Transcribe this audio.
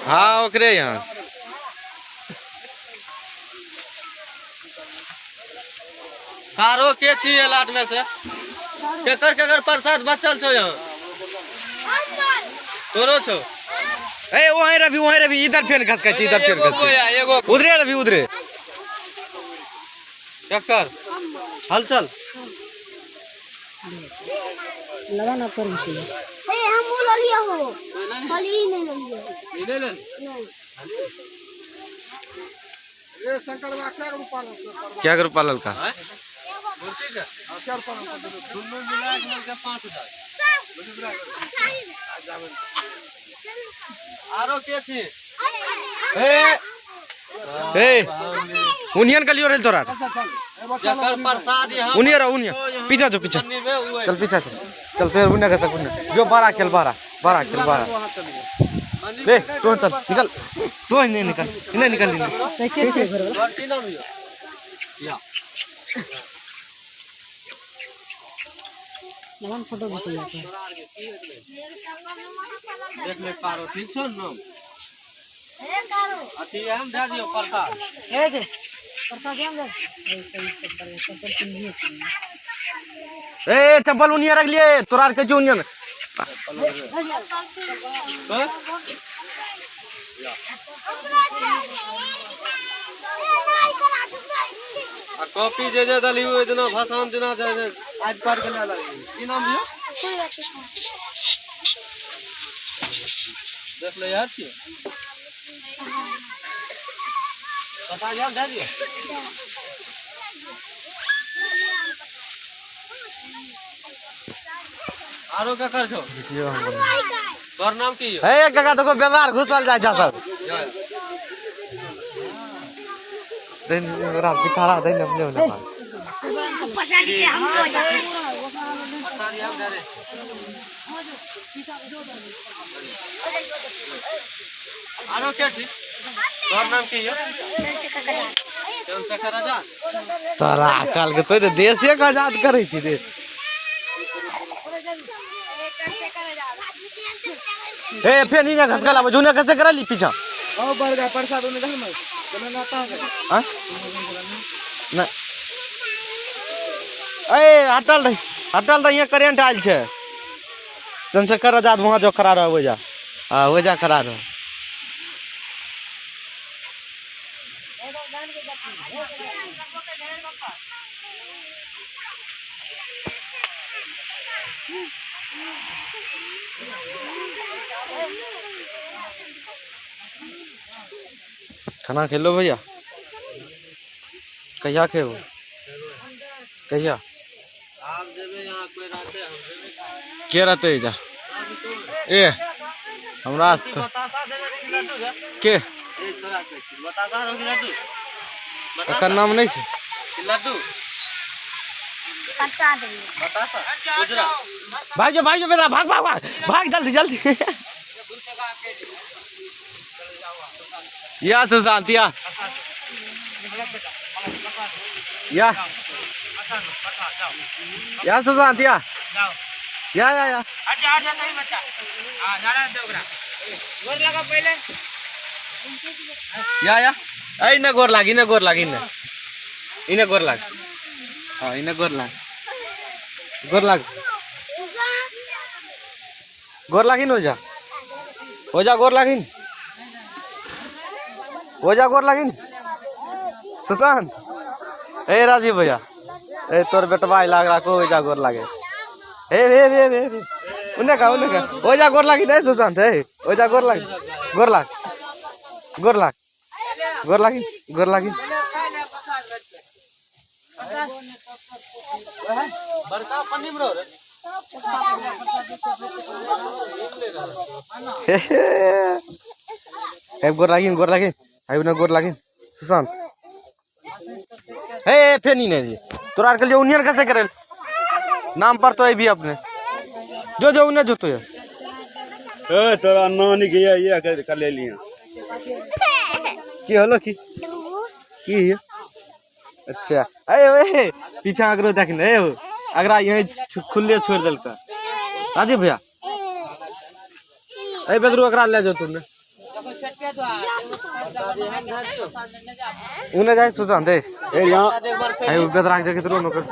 हाँ ओकरे यहाँ कारो के छी लाट में से केकर केकर प्रसाद बचल छो यहाँ तोरो छो ए वहीं रवि वहीं रवि इधर फेन खसकै छी इधर फेन खसकै एगो उधरे रवि उधरे केकर हलचल लगा ना पर भी हे हम वो ले लिया हो खाली ही नहीं लिया ले ले नहीं क्या करू ललका मूर्ति के दुनू मिला के मिलके 5000 आरो के छी ए ए उनियन का लियो रेल तोरा जकर प्रसाद यहाँ उनिया रहो उनिया पीछा जो पीछा पन्नी में हुए चल पीछा चल चल तो उन्हें कर उन्हें जो बारह खेल बारह बारह खेल बारह ए तू चल निकल तू नहीं निकल नहीं निकल नहीं के छै घर वाला की नाम यो या लगन फोटो घिचैया के देख ले पारो ठीक छो नाम अथी हम दे दियो प्रसाद ए के प्रसाद हम दे चप्पल चप्पल पिन्हिए छै ए चप्पल उनिया रख लिए तोरा के जो उनियन तो आ कॉपी जे जे दली ओहि दिना भसान दिना जे जे आज पर के ले लगी की नाम यो देख ले यार की प्रसाद यहाँ दे दियो आरो का कर छो तोर नाम की यो ए काका देखो बेदरार घुसल जाय छै सब दे बेदरार पिठारा दे ने अपने अपने पास। प्रसाद यहाँ दे रे आरो के छी तोर नाम की यो चंद्रशेखर आजाद तोरा काल के तो देशे के आजाद करै छी देश ए फेर नीने घसका लाबो जुने घसे करा ली पीछा ओ बरगा प्रसाद उन्हें दे मत चलो ना ता हाँ ना ए हटल रही हटल रही करेंट आयल छै चंद्रशेखर आजाद वहाँ जो खड़ा रहो जा हाँ वो जा खड़ा रहो खाना खेलो भैया कहिया खेबो कहिया आप जेबे यहाँ कोई रहते हम जेबे के रहते जा ए हमरा से तो बतासा देने के लड्डू है के ए छोरा के बतासा रंग लड्डू एकर नाम नहीं छै लड्डू बतासा उजरा भाग जो भाग जो बेटा भाग भाग भाग भाग जल्दी जल्दी या सुशांत या या या सुशांत या या या या या या ऐ ने गोर लाग इने गोर लाग इने इने गोर लाग हाँ इने गोर लाग गोर लाग गोर लागिन हो जा हो जा गोर लागिन हो जा गोर लागिन सुशांत ए राजीव भैया ए तोर बेटवा लाग राखो हो जा गोर लागे ए हे हे हे हे उन्ने का उन्ने का हो जा गोर लागिन ए सुशांत ए हो जा गोर लाग गोर लाग गोर लाग गोर लागिन गोर लागिन बड़का पन्नी में रहो रे हे गोर लागिन गोर लागिन आयु ना गोर लागिन सुशांत हे फेर नहीं जी तोरा आर के लिए उनियन कैसे करे नाम पर तो भी अपने जो जो उन्हें जो तो ये ए तोरा नानी के ये कर कर ले लिया की होलो की की हियो? अच्छा अरे ओए पीछा आकरो देख ने हो अगरा यहीं खुले छोड़ देलकै। राजीव भैया ए बेदरू एकरा ले जाओ तुमने उने जाए सुशांत ए ए यहाँ ए बेदरा के जगह नौकर।